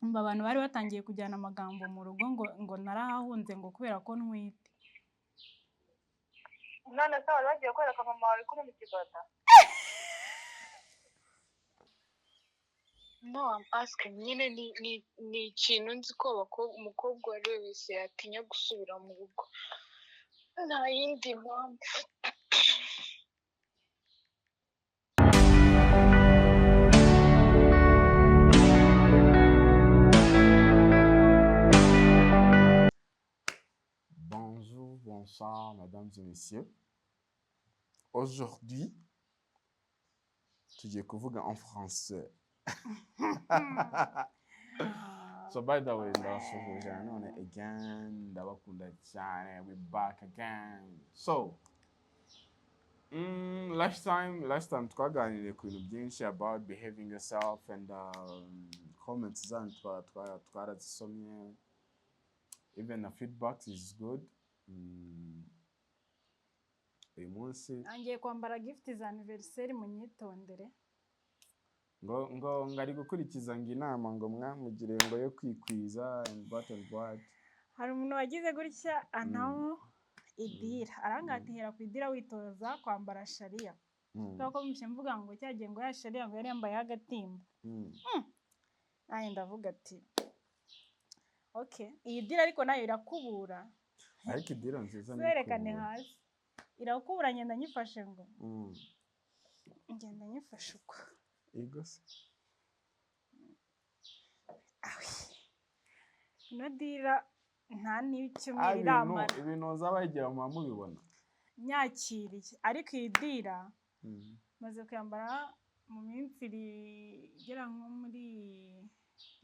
Umva, abantu bari batangiye kujyana amagambo mu rugo ngo narahahunze ngo kubera ko ntwite. None se wari wagiye kwereka mama wawe ko uri mu kigota? No, I'm asking nyine, ni ikintu nzi ko umukobwa uwo ari we wese yatinya gusubira mu rugo, nta yindi mpamvu. Bonjour, bonsoir, mesdames et messieurs. Aujourd'hui, tugiye kuvuga en français. So by the way, ndabasuhuje nanone again, ndabakunda cyane, we back again. So, last time twaganiriye ku bintu byinshi about behaving yourself and comments zanyu twarazisomye. Even the feedback is good. Uyu munsi Ngiye kwambara gift za anniversaire, munyitondere. Ngo ari gukurikiza ngo inama ngo mwamugiriye ngo yo kwikwiza and what and what. Hari umuntu wagize gutya antamo idira, aranga ati: "Hera ku idira witoza kwambara shariya." Kubera ko mushya mvuga ngo cyagiye ngo ya shariya ngo yari yambayeho agatimba. Nanjye ndavuga ati: "Okay, iyi dira ariko nayo irakubura." Ariko idira nziza ni Werekane ikubura. hasi irakubura, ngenda nyifashe ngo ngenda nyifashe uko. Ego se. Awi. Ino dira nta n'icyumweru Ah, ibintu iramara ibintu uzabayigira muba mubibona. Nyakiriye, ariko iyi dira maze kuyambara mu minsi igera nko muri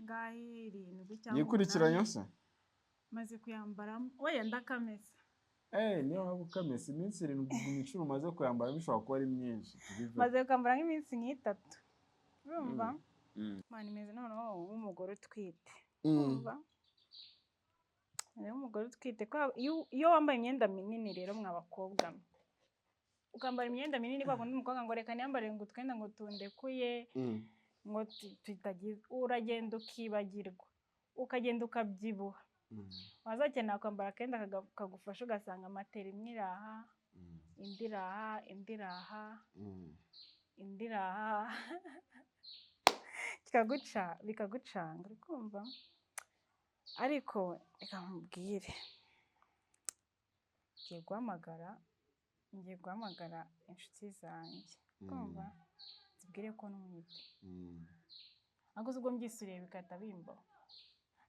ngahe, 7 cyangwa Yikurikiranye 8. se? Maze kuyambaramo, oya, ndakamesa. Eh, niyo waba ukamesa iminsi 7, ubwo inshuro umaze kuyambara bishobora kuba ari myinshi, tubiveho. Maze kwambara nk'iminsi nk'itatu, urumva? Mm. Mani imeze noneho w'umugore utwite. Urumva rero, umugore utwite, kubera iyo wambaye imyenda minini rero, mwa bakobwa mwe, ukambara imyenda minini kwa kundi umukobwa ngo reka niyambare ngo utwenda ngo tundekuye ngo tutagize, uragenda ukibagirwa, ukagenda ukabyibuha. Wazakenera kwambara akenda kagufasha, ugasanga matera imwe iri aha, indi iri aha, indi iri aha, indi iri aha, kikaguca, bikagucanga, uri kumva? Ariko reka nkubwire, ngiye guhamagara inshuti zanjye, kumva, nzibwire ko ntwite. Ariko se ubwo mbyisuriye bigahita bimbaho?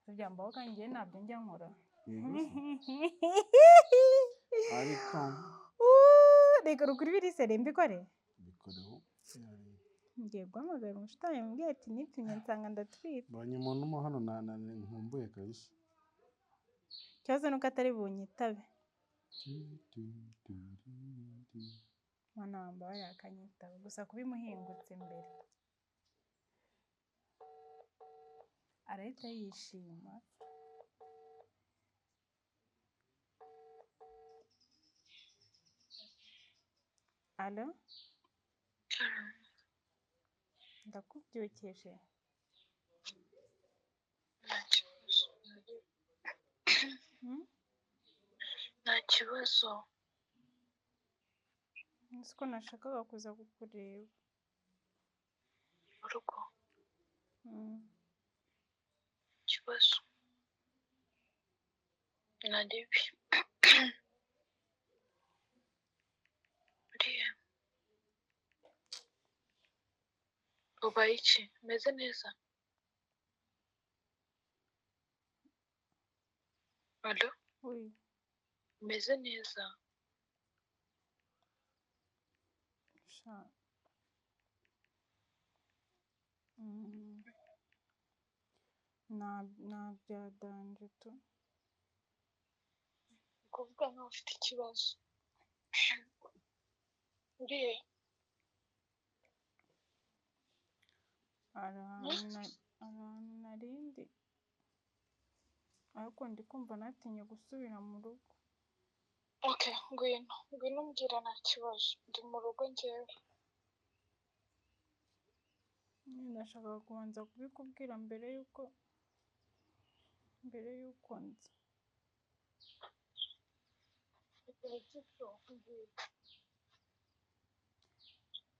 Byambaho kandi njyewe ntabyo njya nkora. Yego se. Ariko Reka rukuri birisere mbikore. Bikoreho. Ngiye guhamagara umushuti wanjye mubwire ati: "Nipimye nsanga ndatwite." Mbonye umuntu mo hano na nkumbuye kabisa. Ikibazo ni uko atari bunyitabe. Tu, tu, tu, tu, tu. Mwana wambabarira akanyitaba gusa, kubimuhingutse imbere arahita yishima. Alo, ndakubyukije. Nta kibazo. Hmm? Nta kibazo. Nzi ko nashakaga kuza kukureba. Mu rugo? Mm. Ikibazo naribi uriya ubaye iki? Umeze neza? Alo? Oui. Umeze neza? Sha. Nta bya danger tu. Ni ukuvuga nkaho ufite ikibazo. Uriya Hari ahantu narindi, ariko ndi kumva natinye gusubira mu rugo. Okay, ngwino, ngwino umbwira, nta kibazo, ndi mu rugo njyewe. Nyine ndashaka kubanza kubikubwira mbere yuko Mbere y'uko nza.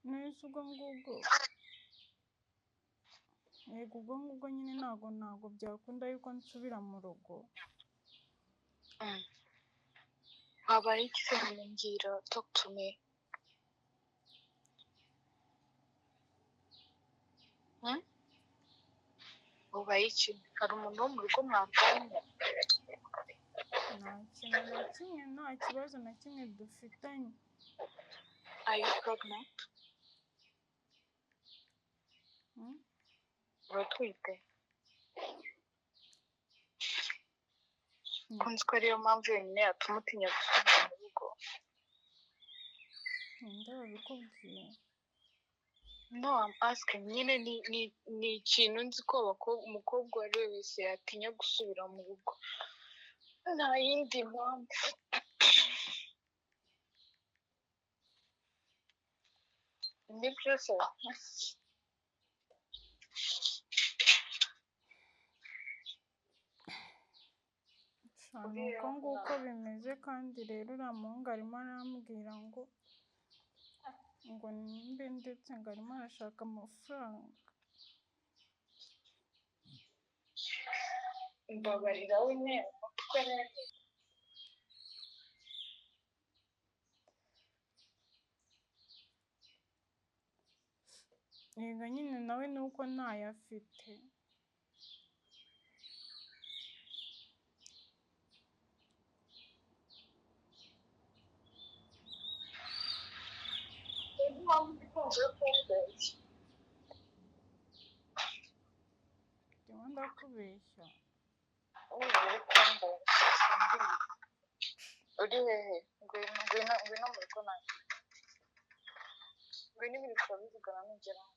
Nahise ubwo ngubwo, yego, ubwo ngubwo nyine ntabwo byakunda yuko nsubira mu rugo. Habaye iki se? Mbwira, talk to me. Hmm? Ubaye iki? Hari umuntu wo mu rugo mwarwanye? Nta kintu na kimwe, nta kibazo na kimwe dufitanye. Are you pregnant? Hmm? Uratwite? Ko nzi ko ariyo mpamvu yonyine yatuma utinya gusubira mu rugo. Ninde wabikubwiye? No, I'm asking. Nyine ni ikintu nzi ko umukobwa uwo ari we wese yatinya gusubira mu rugo. Nta yindi mpamvu. Nibyo se? Sha, ni uko nguko bimeze. Kandi rero uriya muhungu arimo arambwira ngo nimbe, ndetse ngo arimo arashaka amafaranga. Mbabarira we umutwe rero. Yego nyine, nawe ni uko ntayo afite. Impamvu ikunze kumbeshya. Ndimo ndakubeshya? Uri kumbeshya, simbizi. Uri hehe? Ngwino, ngwino, ngwino mu rugo nanjye. Ngwino, ibintu turabivugana nugera hano.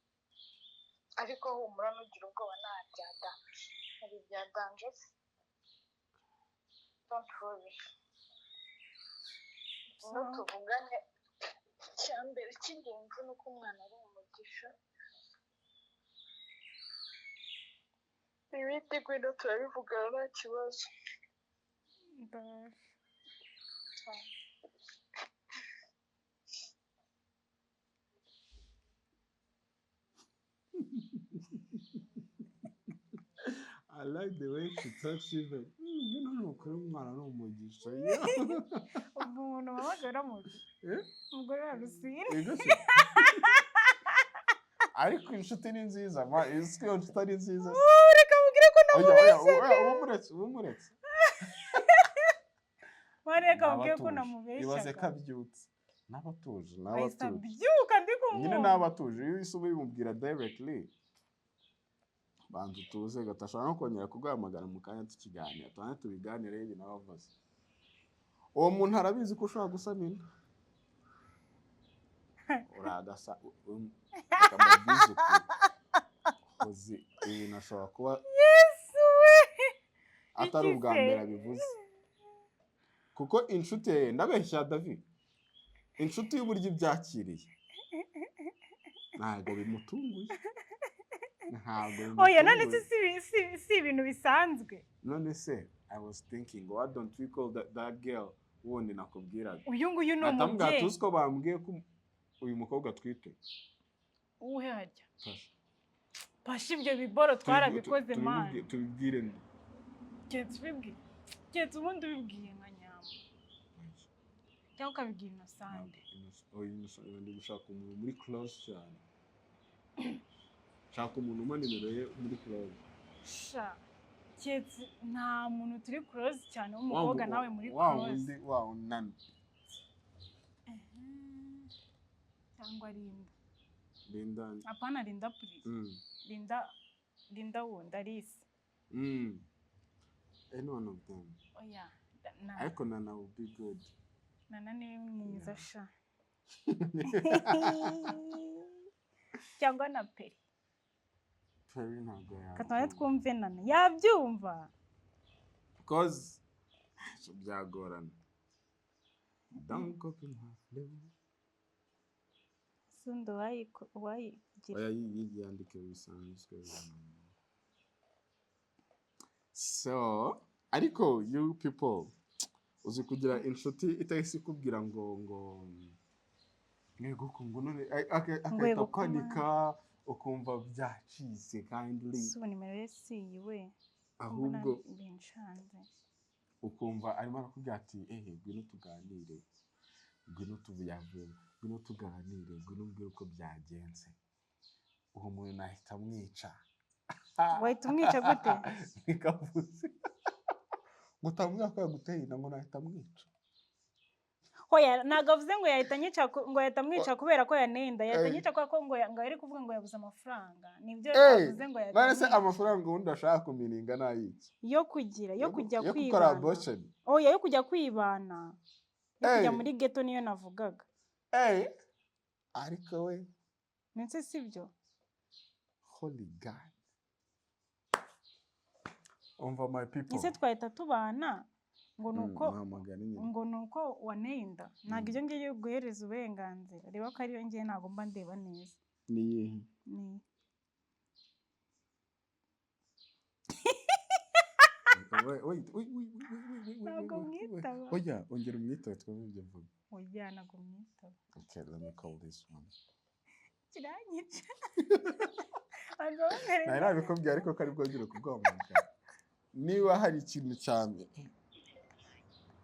Ariko humura, ntugire ubwoba, nta bya danger. Hari ibya danger se? Don't worry. No Sawa. tuvugane. Icya mbere cy'ingenzi ni uko umwana ari umugisha. Ibindi ngwino turabivugana, nta kibazo. Ndaje. Sawa. I like the way she talks even. Bino ni ukuri, umwana ni umugisha. Yeah. Ubwo umuntu wabaga aramuzi. Eh? Umugore wa Rusine. Yego se. Ariko inshuti ni nziza, ma isi ko iyo nshuti ari nziza se. Reka mubwire ko Oya, oya, namubeshyaga. oya, uba umuretse, uba umuretse. Reka mubwire ko N'abatuje. Ibaze ko namubeshyaga. abyutse. N'abatuje, Ahise n'abatuje. abyuka ndi Nyine kumwumva. n'abatuje, iyo uhise ubimubwira directly, banza utuze gato, ashobora no kongera kuguhamagara mu kanya tukiganira, tubanze tubiganireho ibintu aba avuze. Uwo muntu arabizi ko ushobora gusama inda. Uragasa, reka mbabwize ukuri. Uzi ibintu ashobora kuba Yesu we! atari Iki ubwa se? mbere abivuze. Kuko inshuti ye, ndabeshya David, inshuti y'uburyo ibyakiriye ntabwo bimutunguye, ntabwo Oya, none se bimutunguye. si ibintu bisanzwe? None se I was thinking, why don't we call that girl wundi nakubwiraga? Uyu nguyu ni Atambwira, umubyeyi. tuzi ko bambwiye ko uyu mukobwa atwite. Uwuhe harya? Pasha. Pasha, ibyo biboro twarabikoze, man. Tubibwire nde? Keretse ubibwiye, keretse ubundi ubibwiye nka Nyamba cyangwa ukabibwira Inosande. Oya, Innocent, ndi gushaka umuntu muri close cyane, shaka umuntu umpa nimero ye muri close. Sha, keretse nta muntu turi close cyane w'umukobwa nawe muri wa close. Wundi wa nani? Cyangwa Linda. Linda. Apana Linda, please. Linda, Linda wundi, Alice. Any one of them. Oya, na Ariko Nana will be good. Nana ni mwiza sha, cyangwa na Peri. Perry ntabwo Katubane yabyumva. twumve Nana yabyumva. Because byagorana. Don't copy my flow. Sundi wayigira. Oya, yandike bisanzwe. So ariko you people, uzi kugira inshuti itahise ikubwira ngo yego ko ngo none Ngo agahita yego ko kwanika, ukumva byacitse kindly. Si ubu nimero ye si iyi we? Ahubwo binshanze. Ukumva arimo arakubwira ati: "Ehe, ngwino tuganire, ngwino tuvuyavuye, ngwino tuganire, ngwino umbwire uko byagenze." Uwo muntu nahita amwica. Wahita umwica gute? Nikavuze ngo utamubwira ko yaguteye inda, ngo nahita amwica. Hoya, ntabwo avuze ngo yahita anyica ngo yahita amwica kubera ko yaneye inda. Yahita anyica kubera ko ngo yari kuvuga ngo yabuze amafaranga, nibyo avuze ngo yahita None se amwica. amafaranga ubundi ashaka kumininga ni ayiki? Yo kugira yo kujya Yo gukora kwibana. Abortion? Oya, yo kujya kwibana, yo kujya muri ghetto, niyo navugaga. Ariko we Ndetse sibyo? Holy God, umva my people. Ese twahita tubana ngo ni uko Muhamagara nyine. Ngo ni uko waneye inda? Ntabwo ibyo ngibyo guhereza uburenganzira. Reba ko ariyo ngiye, ntabwo mba ndeba neza. Ni iyihe? Ni Wait, wait, wait, wait, wait, wait, wait, Ntabwo wait, wait. mwitaba. Oya, ongera umwitabe twumve ibyo mvuga. Oya, ntabwo mwitaba. Okay, let me call this one. Kiranyica. Banza wongere. Nari nabikubwiye ariko ko ari bwongere kuguhamagara niba hari ikintu cya mbere.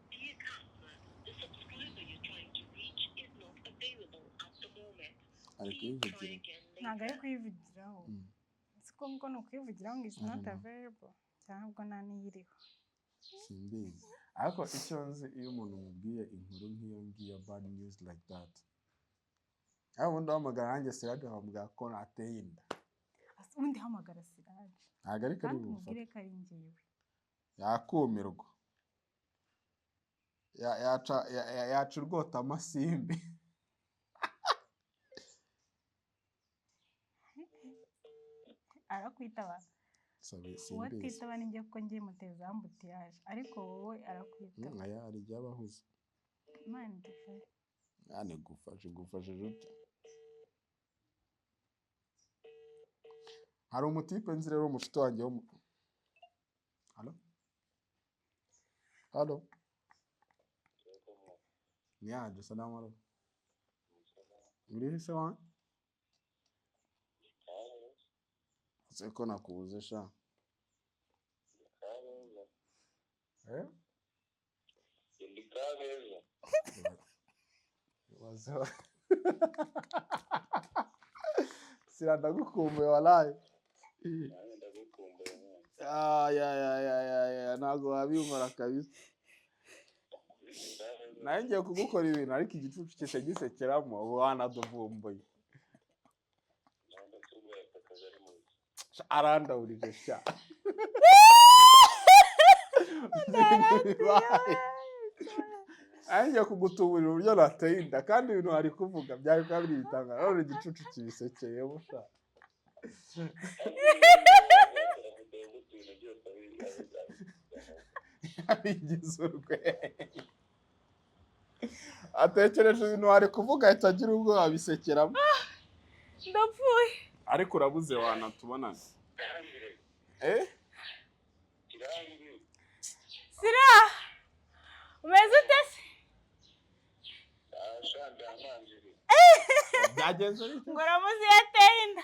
Dear customer, the subscriber you're trying to reach is not available at the moment. Ari Please try kuyivugira. again Ntabwo ari later. kuyivugiraho. Siko ngo ni ukuyivugiraho ngo is I don't not know. available, cyangwa ubwo nta n'iyiriho. Simbizi, ariko icyo nzi, iyo umuntu umubwiye inkuru nk'iyo ngiyo, bad news like that, aho ubundi uhamagara nanjye Sirage nkamubwira ko nateye inda. Ubundi hamagara Siraje. Ntabwo ariko ari Kandi bumufate. umubwire ko ari njyewe. Yakumirwa. Yaca urwota amasimbi. Arakwitaba. Sabe, Uwo simbizi. atitaba ni njye, kuko ngiye muteza ambutiyaje, ariko wowe arakwitaba. Aya hari igihe aba ahuze. Imana idufashe. Yani gufashe gufashije ute? Hari umutipe nzi rero, umushuti wanjye wo halo halo, ni yaje. Salamu alaikum, uri se wa se ko nakubuze sha? Eh, wazo sira, ndagukumbuye walayi. Ah, ya ya ya ya ya, ntabwo wabinkora kabisa. Nawe ngiye kugukora ibintu, ariko igicucu kise gisekeramo, ubu wanaduvumbuye. Sha, arandawurije sha. Bibaye. Nawe ngiye kugutuburira uburyo nateye inda, kandi ibintu wari kuvuga byari kuba biri ibitangaza, none igicucu kibisekeyemo sha. Yabigize urwenya, atekereje ibintu wari kuvuga, ahita agira ubwoba, abisekeramo. Ndapfuye. Ariko urabuze wanatubonana, eh. Sira, umeze ute se? Byagenze bite? Ngo uramuzi yateye inda,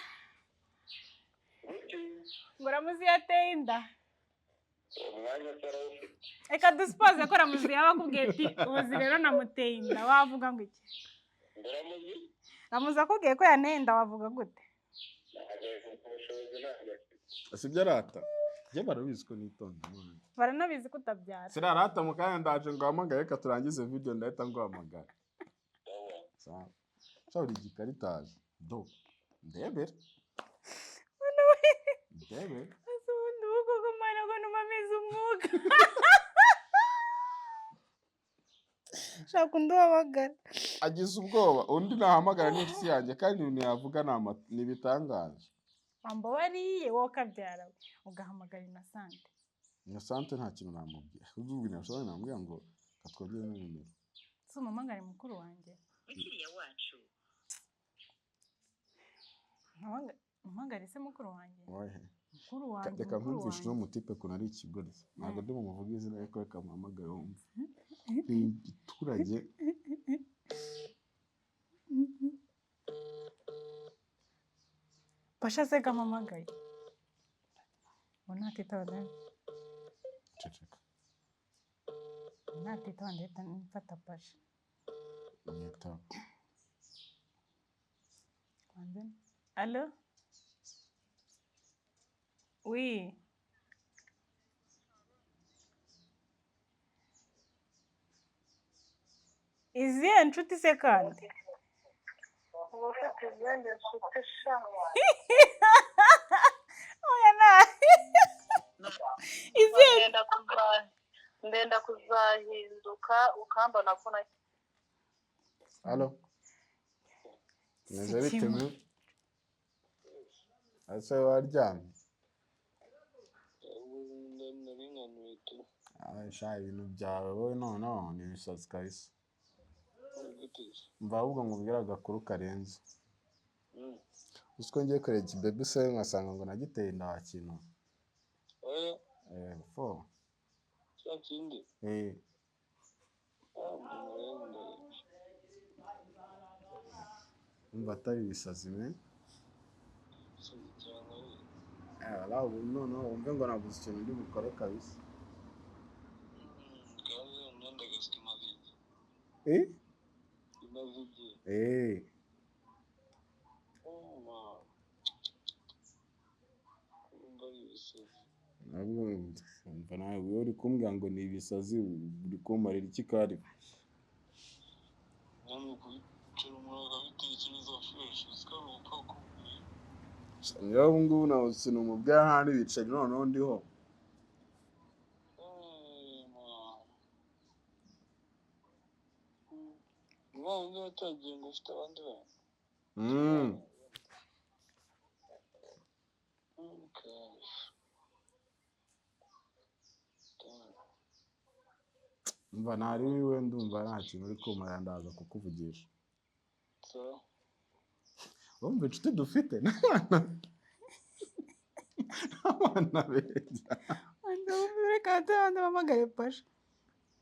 ngo uramuzi yateye inda. Reka dusipoze ko Ramuzi yaba akubwiye ati: "Ubuzi rero namuteye inda," wavuga ngo iki? Ramuzi akubwiye ko yanteye inda, wavuga gute? Sibyo arata, njye barabizi ko nitonda mwana. Baranabizi ko utabyara. Sira arata, mu kanya ndaje ngo uhamagare. Reka turangize video, ndahita nguhamagara. Sawa sha, uri igikaritaje do, ndebere ndebere. Ese ubundi ubu koko mwana ko numa ameze umwuka, shaka undi uhamagara. Agize ubwoba. Undi nahamagara n'inshuti yanjye, kandi ibintu yavuga ni ibitangaje. Wamba wariye wowe ukabyara we, ugahamagara Innocente. Innocente nta kintu namubwira. Ubwo Innocente namubwira ngo katwongere na nimero. Si umuhamagare mukuru wanjye? Mukiriya wacu. Umuhamagare se mukuru wanjye? Wahe? Mukuru wanjye, Reka mukuru nkumvishe uno wanjye. mutipe ukuntu ari ikigoryi. Ntabwo ndi bumuvuge izina, ariko reka muhamagare wumve. Ni igiturage. Pasha se kampamagaye. Ubu ntatitaba Ceceka. Ntatitaba ndahita mfata Pasha. Yitaba. Kwanza. Allo? Oui. Izihe nshuti se kandi? Uba ufite izindi nshuti sha? Oya na. Izihe? Ndenda kuzahinduka ukambona ko na Allo? Meze Si bite kimwe. me? Ese waryamye? Ah, sha, ibintu byawe wowe noneho ni ibisazi kabisa. Mva ahubwo nkubwire agakuru karenze. Uzi ko ngiye kureba ikibebi se nkasanga ngo nagiteye inda wa kintu. Eh, fo. Eh, umva atari ibisazi me. Eh, wala ubu noneho wumve ngo nabuze ikintu ndi bukore kabisa. Eh? Eh. Nabwo umva nawe wowe uri kumbwira ngo ni ibisazi, uri kumparira iki kari? Niba ubu ngubu nabuze ikintu mubwira nta n'ibiceri noneho ndiho. Mm. Umva ntari wiwe, ndumva nta kintu uri kumara, ndaza kukuvugisha. Urumva inshuti dufite n'abana n'abana beza. Reka banze bahamagare Pasha.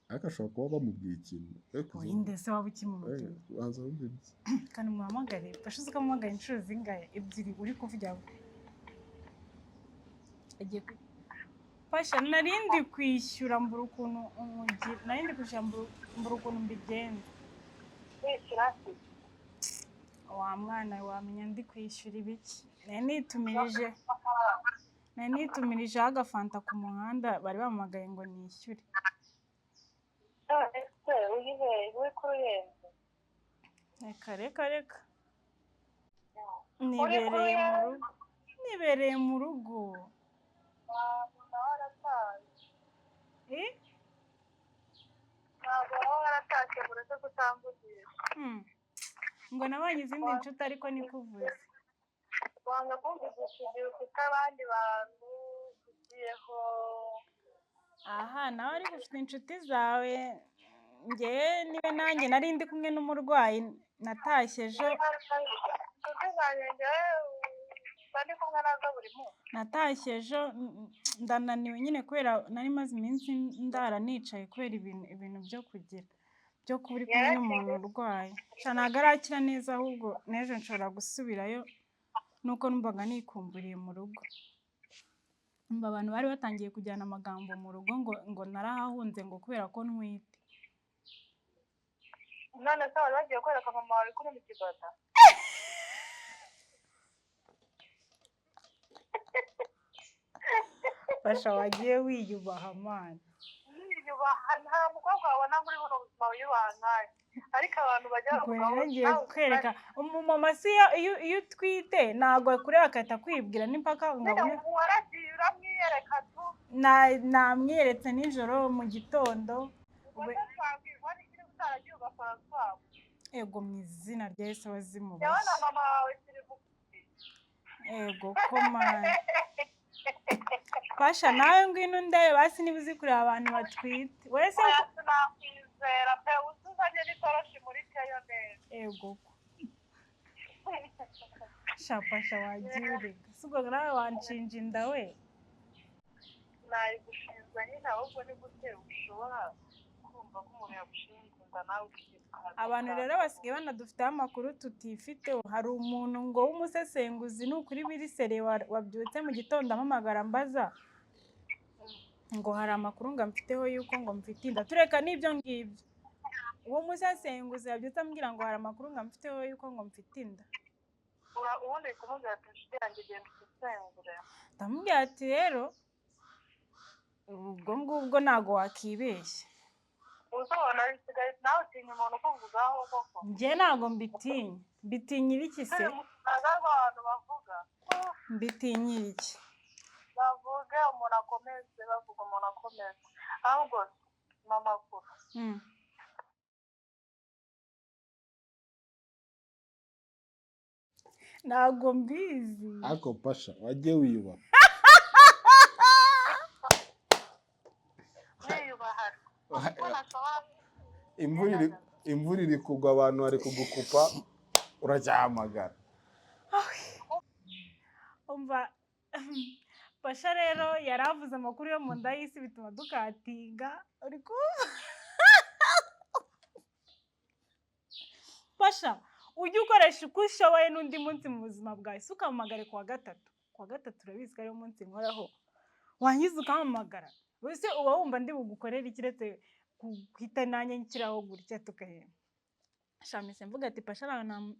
Ariko ashobora kuba bamubwiye ikintu. Ariko Oya, ndetse waba ukimubwira. Banza wumve ibye. Kandi muhamagare. Pasha, uzi ko amuhamagaye inshuro zingahe? Ebyiri uri kuvugira. Agiye ku Pasha, nari ndi kwishyura mbura ukuntu umugira, nari ndi kwishyura mbura ukuntu mbigenza. Wishyura se? Wa mwana wamenya ndi kwishyura ibiki? Nari nitumirijeho agafanta ku muhanda, bari bampamagaye ngo nishyure. None se uri hehe? Uri kuri uruyenzi? Reka reka reka. Nibereye mu rugo. Nibereye mu rugo. Ntabwo nawe waratashye. Eh? Ntabwo waba waratashye ngo ureke kutamvugisha. Ngo nabonye izindi nshuti ariko nikuvuze. Wanga kumvugisha igihe ufite abandi bantu ugiyeho. Aha nawe ariko ufite inshuti zawe, njyewe niba nanjye nari ndi kumwe n'umurwayi natashye ejo. Inshuti zanjye njyewe mba ndi kumwe nazo buri munsi. Natashye ejo ndananiwe nyine kubera nari maze iminsi ndara nicaye kubera ibintu byo kugira byo kuba uri kumwe n'umuntu urwaye. Sha ntabwo arakira neza, ahubwo n'ejo nshobora gusubirayo nuko numvaga nikumburiye mu rugo. Umva abantu bari batangiye kujyana amagambo mu rugo ngo narahahunze ngo kubera ko ntwite. None se wari wagiye kwereka mama wawe ko uri mu kigota? Fasha, wagiye wiyubaha mana. Niyubaha, nta mukobwa wabona muri buno buzima wiyubaha nkawe, ariko abantu bajya Ubwo bavuga rero ngo ngiye nawe kukwereka umumama si iyo utwite ntabwo akureba agahita akwibwira n'impaka ngo nyine abone. waragiye uramwiyereka tu. Namwiyeretse nijoro mu gitondo. Ubwo se twabwirwa n'iki niba utaragiye ugakora twabo? Ego, mu izina rya Yesu abazimu Njyewe na bashya. mama wawe turi bugufi. Ego komana. Pasha, nawe ngwino undebe basi niba uzi kureba abantu batwite wese. Oya, sinakwizera pe, usuzanye n'itoroshi muri keyo neza. Ego ko. Shapasha, wagiye ureka si ubwo nawe wanshinja inda we? Nayigushinza nyine, ahubwo ni gute ushobora kumva ko umuntu yagushinja inda nawe ukitwara? Abantu rero basigaye banadufiteho amakuru tutifite. Hari umuntu ngo w'umusesenguzi, ni ukuri biri sere, wabyutse mu gitondo ampamagara mbaza ngo hari amakuru ngo amfiteho yuko ngo mfite inda. Tureka n'ibyo ngibyo, uwo musesenguzi yabyutse ambwira ngo hari amakuru ngo amfiteho yuko ngo mfite inda. Ubundi uri kumubwira ati: "Inshuti yanjye, genda usesengure." Ndamubwira ati: "Rero ubwo ngubwo ntabwo wakibeshya." Uzabona bisigaye nawe utinya umuntu ukuvugaho koko. Njye ntabwo mbitinya. Mbitinyira iki se? Ntabwo abantu bavuga. Mbitinyira iki? Bavuge umuntu akomeze, bavuga umuntu akomeze. Ahubwo mama kuru. Ntabwo mbizi. Ariko Pasha, wajye wiyubaha. Wiyubaha kuko ntashobora. Imvura iri kugwa, abantu bari kugukupa, uracyahamagara. Umva Pasha rero, yari avuze amakuru yo mu nda y'isi bituma dukatinga. Uri kumva Pasha, ujye ukoresha uko ushoboye n'undi munsi mu buzima bwawe, si ukampamagare kuwa gatatu. Kuwa gatatu urabizi ko ariwo munsi nkoraho, wangiza ukampamagara. Mbese uba wumva ndi bugukorere iki uretse guhita nanjye nshyiraho gutya tukahema? Shamise mvuga ati: "Pasha,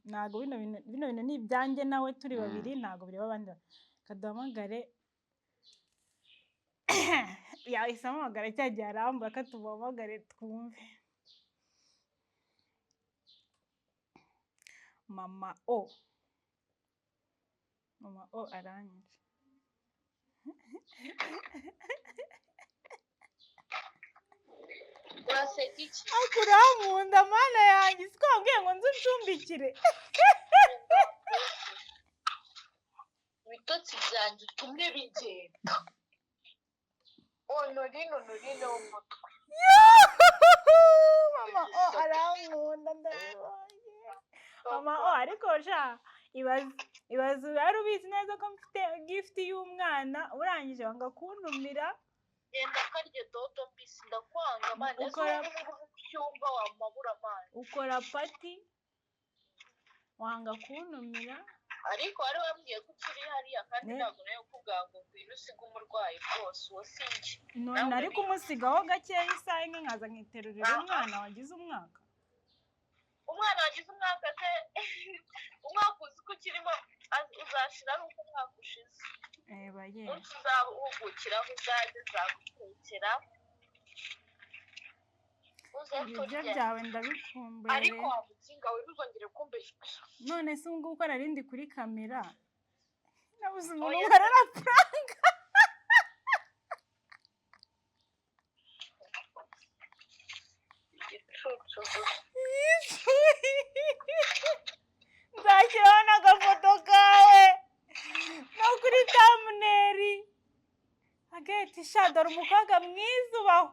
ntabwo bino bintu ni ibyanjye nawe turi babiri, ntabwo bireba abandi." Kaduhamagare. Yahise amuhamagara cya gihe arambura ko tumuhamagare twumve. Mama o, mama o aranyije. Uraseka iki? Ariko urankunda, Mana yanjye! Siko wambwiye ngo nze uncumbikire? Ibitotsi byanjye utumye bigenda. Honorine, Honorine w'umutwe. Mama o arankunda, ndabibonye. Mama o, ariko sha, ibaze, ibaze, wari ubizi neza ko mfite gift y'umwana, urangije wanga kuntumira. Genda karye dodo mbisi, ndakwanga mani. Ese ubu ngubu cyumva wamabura mani? Ukora party wanga kuntumira. Ariko wari wambwiye ko ukiri hariya kandi ntabwo nawe kukubwira ngo ngwino usige umurwayi rwose, uwo si njye. None Nawe nari urabizi. kumusigaho gakeya isaha imwe, nkaza nkiterurira umwana wagize umwaka. Umwana wagize umwaka se, umwaka uzi ko ukirimo, uzashira ari uko umwaka ushize. Eba ye! Umunsi uzaba uhugukiraho uzajye nzagutekera, uze Ibiryo turye. byawe ndabikumbuye. Ariko Rero wa mukinga we, ntuzongere kumbeshya. None se ubu ngubu ko nari ndi kuri kamera, nabuze umuntu Oya. nkorera prank? Igicucu gusa. Nzashyiraho n'agafoto kawe no kuri thumbnail agahita sha, dore umukobwa mwiza ubaho.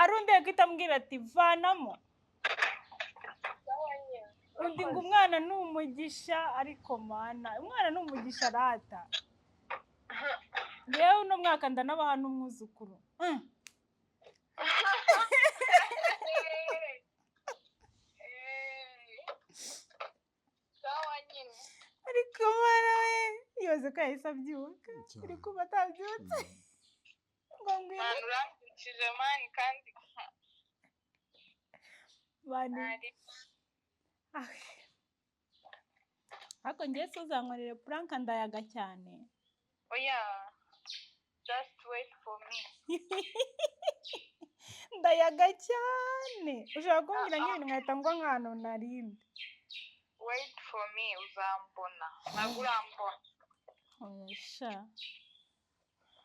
Arundeye guhita ambwira ati: "Vanamo." Undi ngo umwana ni umugisha. Ariko Mana, umwana ni umugisha arata. Yewe, uno mwaka ndanabaha n'umwuzukuru. Sawa nyine. Ariko Mana we, yoze ko yahise abyuka. Cyane. Uri kumva atabyutse ngo ngwino. Mani, urambyukije mani, kandi Mani. Ntari. Ah. Ariko njye se uzankorere prank? Ndayaga cyane. Oya, just wait for me. Ndayaga cyane, ushobora kumbwira nk'ibintu nkahita ngwa nk'ahantu narindi. Wait for me, uzambona, ntabwo urambona. Oya sha.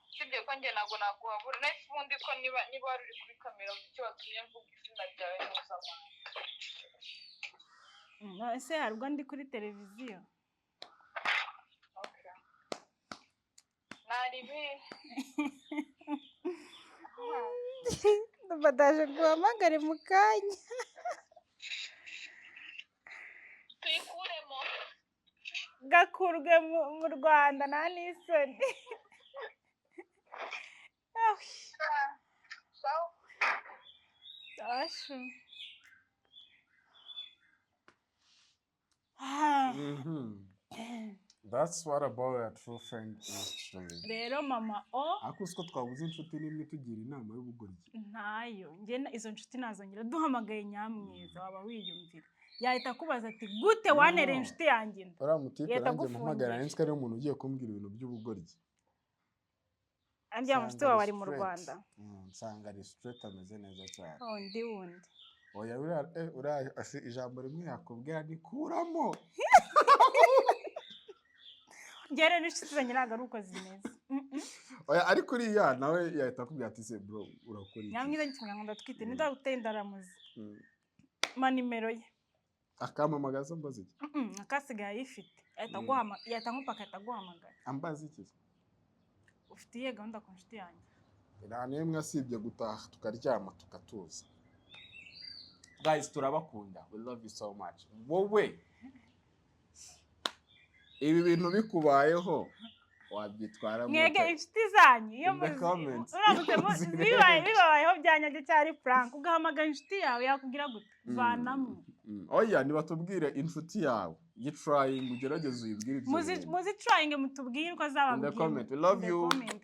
Usibye ko njye ntabwo naguhabura nese ubundi ko niba wari uri kuri kamera, icyo watumye mvuga izina ryawe mpuzamahanga? Ese hari ubwo ndi kuri televiziyo? Okay. Naribi. Ndabadaje guhamagare mu kanya. Tuyikuremo. Gakurwe mu Rwanda, nta n'isoni. Ah, Sawa. Ashu. Ah. That's what about a true friend is to me. Rero mama o Ariko uzi ko twabuze inshuti n'imwe itugira inama y'ubugoryi? Ntayo. Njye izo nshuti nazongera. Duhamagaye Nyamwiza, waba wiyumvira, yahita akubaza ati: "Gute wanereye No. inshuti yanjye inda?" Uriya mutipe Yahita nanjye muhamagara, agufungisha. nzi ko ariwe muntu ugiye kumbwira ibintu by'ubugoryi. Andi ya mushuti Nsanga wawe ari ari mu straight. Rwanda? Nsanga ari straight, ameze neza cyane. Oh, undi wundi. Oya, uriya ijambo rimwe yakubwira nikuramo. Njye rero n'inshuti zanjye ntabwo ari uko zimeze. Oya, ariko uriya nawe yahita akubwira ati: "Se bro, urakora iki?" Nyamwiza nkimubwira ngo ndatwite, nindaguteye indaramuzi, ma nimero ye. Akampamagaza ambaza iki? Akasigaye ayifite, yahita yahita nkupa, agahita aguhamagara. Ambaza iki? Ufite iyihe gahunda ku nshuti yanjye? Nta n'imwe, asibye gutaha tukaryama tukatuza. Guys, turabakunda, we love you so much. Wowe ibi bintu bikubayeho wabyitwaramo Mwege ute? inshuti zanyu iyo In the comments. uramutse Zirebe. bibabayeho byanyabyo cyari prank, ugahamagara inshuti yawe, yakubwira gute? Vanamo. Oya, nibatubwire inshuti yawe gitrying, ugerageze uyibwire ibyo Muzi bintu. Muzi trying, mutubwire uko In the azababwira. comment. We love In the you. comment.